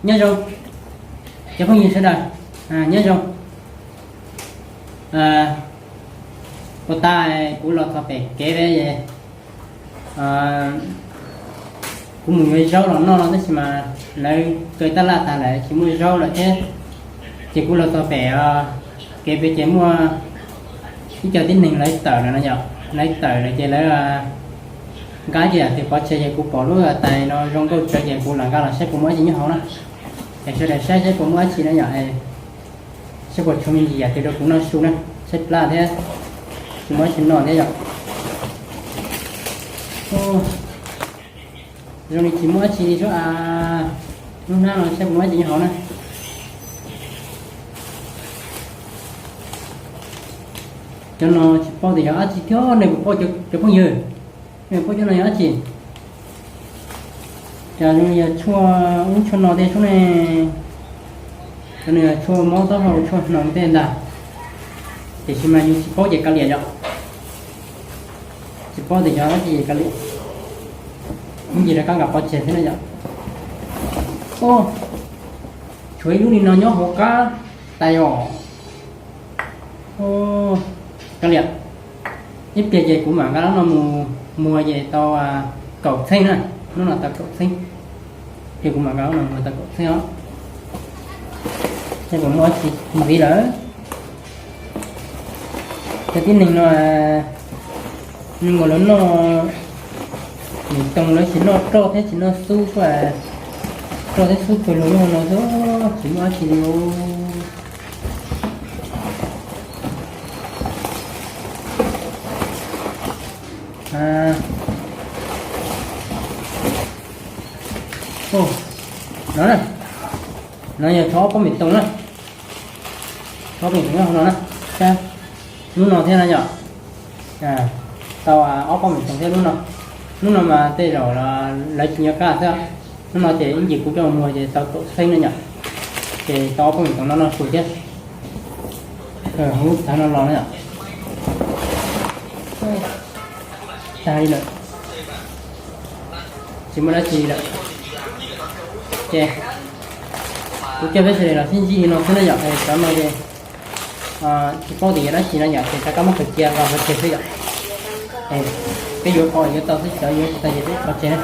Nyob zoo cov phooj ywg sawv daws, nyob zoo. Puas tas kuv los txog pem kev peb, kuv mus yuav zaub los noj no tab sis mas lawv kaw tab laj tas lawm tsis muaj zaub lawm thiab. Ces kuv los txog pem kev peb ces muaj ib co tib neeg lawv tawm lawm no yom, lawv tawm lawm ces lawv nqa ib co yam twg pov tseg ces kuv pom lub tais no zoo nkauj tsawv ces kuv lam nqa los saib puas muaj dab tsi nyob hauv na. Es sawv daws saib saib puas muaj dab tsi na yom. Saib puas tshuav me ntsis yam twg rau kuv noj su na, saib plab thiab, tsis muaj dab tsi noj thiab yom. Zoo li tsis muaj dab tsi li sub a, lub hnab no saib puas muaj dab tsi nyob hauv na. Cov no tsis paub tias yog dab tsi thiab ne, puas paub cov phooj ywg, nej puas paub cov no yog dab tsi? Cas zoo yog tshuaj ub tshuaj no tej sub ne, cov no yog tshuaj mob taub hau tshuaj hnoos tej ntag. Tiam sis mas yus tsis paub ces kav liam yom. Tsis paub tias yog dab tsi ces kav liam, ib ntsis rov qab nqa pov tseg thiab na yom. Tshuav ib lub li no nyob hauv qab tais os. Kav liam, ib pliag ces kuv mam nqa lub no mus muag ces tau kaum txheeb na, lub no tau kaum txheeb. Ces kuv mam nqa lub no muag tau kaum txheeb os. Ces kuv muaj tsis ntxiv lawm. Cov tib neeg no nkaus lawv noj mem toog lawv tsis noj roj thiab tsis noj xub xwb, roj thiab xub pawg lug nyob hauv no xwb, tsis muaj dab tsi li. No na, no yog tshuav ob pob mem toog na, ob pob mem toog nyob hauv no na, lub no thiab na yom. Tau ob pob mem toog thiab lub no, lub no mas tej zaum lawv tsis nco qab xwb. Lub no ces ib ntsis kuv coj muag ces tau kaum txheeb na yom, ces tau ob pob mem toog no noj su thiab. Lub txhav no los na yom. Tag li lawm, tsis muaj dab tsi li lawm. Ces kuv coj peb sawv daws los sib ntsib li no xwb na yom. Cov no ces tsis paub tias yog dab tsi no yom, ces rov qab muab khaws cia nqa pov tseg xwb yom. Peb yuav pov yuav tau xwb, cov yuav tsis tau ces peb pov tseg na.